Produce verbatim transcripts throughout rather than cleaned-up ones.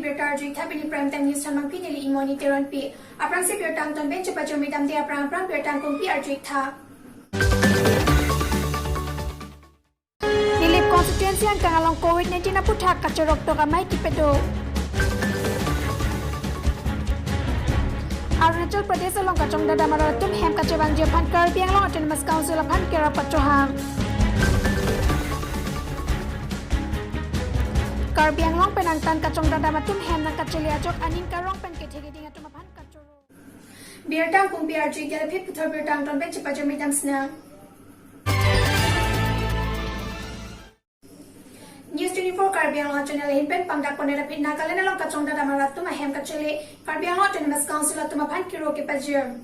Birta arju-ik tha. Pini Prime Time News thanbangpi neli Imoni Teronpi. Aphrangsi birta angton pen chepajirmi damde aphrang aphrang birta angkungpi arju-ik tha. Nilip constituency angkang along covid nineteen aputhak kachorok tok amei kedo. Arunachal Pradesh along kachongdam arat atum hem kachevangji aphan Karbi Anglong Autonomous Council aphan kerap kachohang. Karbi Anglong pen angtan kachongdam atum hem nangkachele ajok aning karong pen kethe keding atum aphan kachoro. Birta angkungpi arju-ik, ilitum puthot birta angton pen chepajirmi dam sinang. News twenty-four Karbi Anglong channel ahin pen pangdak pon-et aphi Nagaland along kachongdam arat atum ahem kachele Karbi Anglong Autonomous Council atum aphan kero kepajir.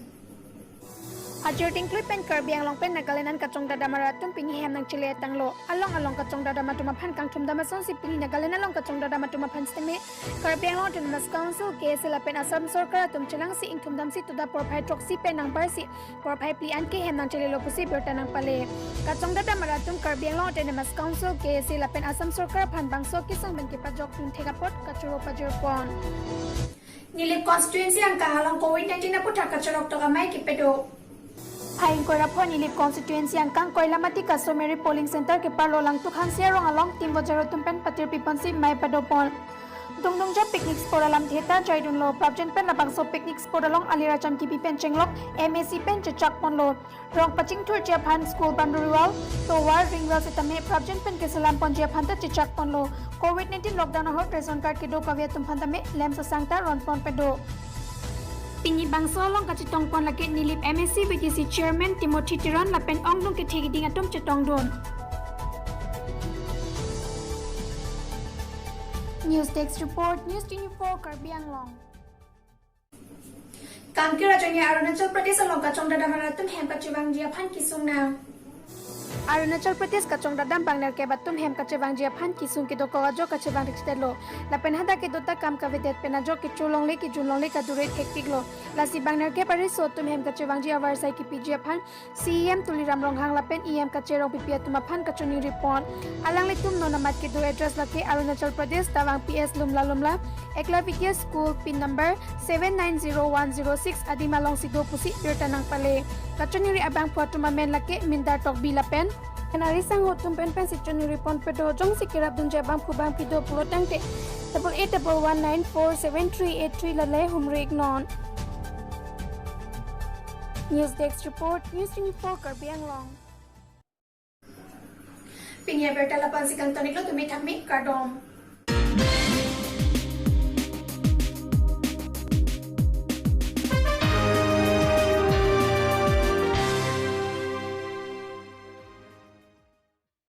Ajir dingklui pen Karbi Anglong pen Nagaland an kachongdam arat atum pini hem nangchele tanglo. Along along kachongdam atum aphan kangthumdam asonsi pini Nagaland along kachongdam atum aphan sitame Karbi Anglong Autonomous Council, K A A C lapen Assam Sorkar atum chelangsi ingthumdamsi toda porphai throksi pen nangbarsi porphai phli an ke hem nangchelelo pusi birta nangpale. Kachongdam arat atum Karbi Anglong Autonomous Council, K A A C lapen Assam Sorkar aphan bangso kesung pen kepajokdun thek apot kachoro pajir pon. Nilip constituency angkang along covid nineteen aputhak kachorok tok amei kedo. Phai ingkoi ra pho Nilip constituency angkang Koilamati Customary Polling Center keparlo Langtuk Hanse arong along team voters atum pen patirpi ponsi mei pado pon. Dungdung jam picnic spot alam theta jaidunlo. Prapjin pen labangso picnic spot along alir acham kipi pen chenglok M A C pen chechak ponlo. Rong pachingthurji aphan school boundary wall, tovar, ring wall sitame prapjin pen keselam ponji aphan ta chechak ponlo. Covid nineteen lockdown ahut ration card kedo kave atum aphan tame lamps asang ta ron pon pedo. Pini bangso along kachetong pon lake Nilip M A C V D C Chairman Timothy Teron lapen ongdung kethe keding atum chetongdun. News Desk Report, News twenty-four Karbi Anglong. Kangkir ajoine Arunachal Pradesh along kachongdam arat atum hem kachevangji aphan kesung nang. Arunachal Pradesh kachongdam bang nerkep atum hem kachevangji aphan kesung kedokok ajok kachevang rikchitlo. Lapen hadak kedo ta kam kavedet pen ajok kecho longle kejun longle kadure thektiklo. Lasi bang nerkep ariso atum hem kachevangji avarsai kepiji aphan C E M Tuliram Ronghang lapen E M Kache Rongpipi atum aphan kachiningri pon. Alanglitum non amat kedo address lake Arunachal Pradesh, Tawang P S Lumla Lumla, Eklavitya School, pin number seven nine zero one zero six adim alongsi do pusi birta nangpale. Kachiningri abangphu atum amen lake Mindar Tokbi lapen. Pen ari sangho atum pen pensi chiningri pon pedo, jongsi kerapdunji abangphu bangpi do pulo tangte double eight double one nine four seven three eight three lale humri-ik non. News Desk Report, News twenty-four Karbi Anglong. Pini abirta la-ansi kangton-iklo, tumi thakmi kardom.